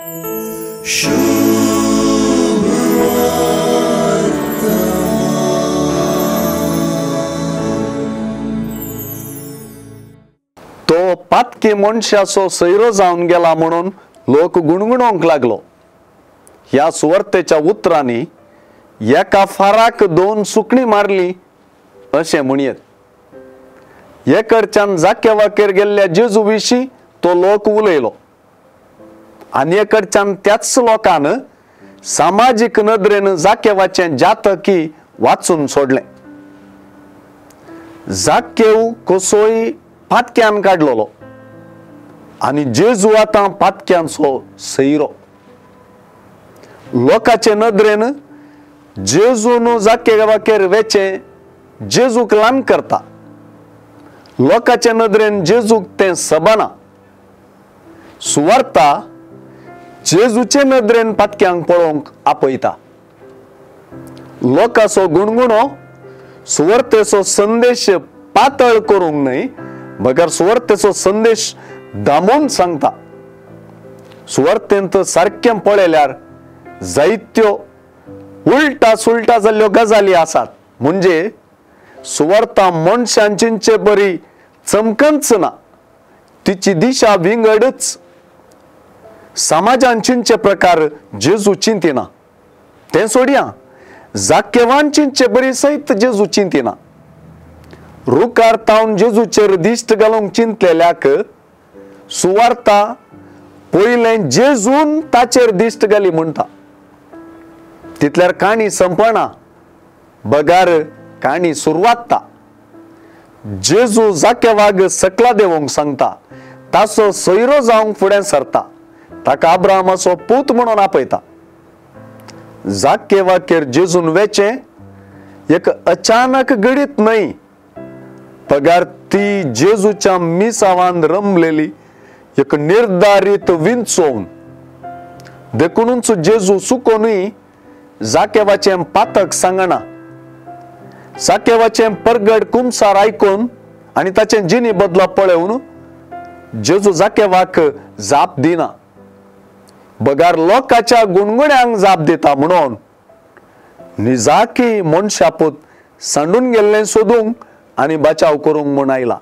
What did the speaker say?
तो पातकी मनशाचो सैरो जावन गेला म्हणून लोक गुणगुणोंक लागलो। ह्या सुवार्तेच्या उतरांनी एका फाराक दोन सुकणी मारली अशें म्हणयेत। एकडच्यान जाकेवाकेर गेल्ल्या जेजू विशीं तो लोक उलयलो आनी एकडच्यान त्याच लोकान सामाजीक नदरेन जाकेवाचें जातकी वाचून सोडलें। जाकेव कसोय पातक्यान काडलेलो आनी जेजू आतां पातक्यांचो सैरो। लोकाचे नदरेन जेजून जाकेवाकेर वेचें जेजूक ल्हान करता। लोकाचे नदरेन जेजूक तें सबना। सुवार्ता जेजूचे नदरेन पातक्यांक पळोवंक आपयता। लोकाचो गुणगुणो सुवार्तेचो संदेश पातळ करूंक न्हय बगर सुवार्तेचो संदेश दामून सांगता। सुवार्तेंत सारकें पळयल्यार जायत्यो उलटा सुलटा जाल्ल्यो गजाली आसात। म्हणजे सुवार्ता मनशान चिंतचे बरी चमकच ना, तिची दिशा विंगडच। समाजान चिंतचे प्रकार जेजू चिंतिना, तें सोडया जाकेवान चिंतचे बरी सयत जेजू चिंतिना। रुखार तावन जेजूचेर दिश्ट घालूंक चिंतलेल्याक सुवार्ता पयलें जेजून ताचेर दिश्ट घाली म्हणटा। तितल्यार काणी संपना बगार काणी सुरवात। जेजू जाकेवाग सकला देवोंक सांगता, ताचो सोयरो जावंक फुडें सरता, ताका अब्राहमाचो पूत म्हणून आपयता। जाकेवाकेर जेजून वेचें एक अचानक घडीत न्हय, पगार ती जेजूच्या मिसावान रमलेली एक निर्धारीत विंचोवन। देखूनच जेजू चुकोनूय जाकेवाचें पातक सांगना। जाकेवाचें परगड कुमसार आयकून आनी ताचें जिणी बदलाप पळोवन जेजू जाकेवाक जाप दिना, बगार लोकांच्या गुणगुण्यांक जाप दिता। म्हणून निजाकी मनशापूत सांडून गेल्लें सोदूंक आनी बचाव करूंक म्हूण आयला।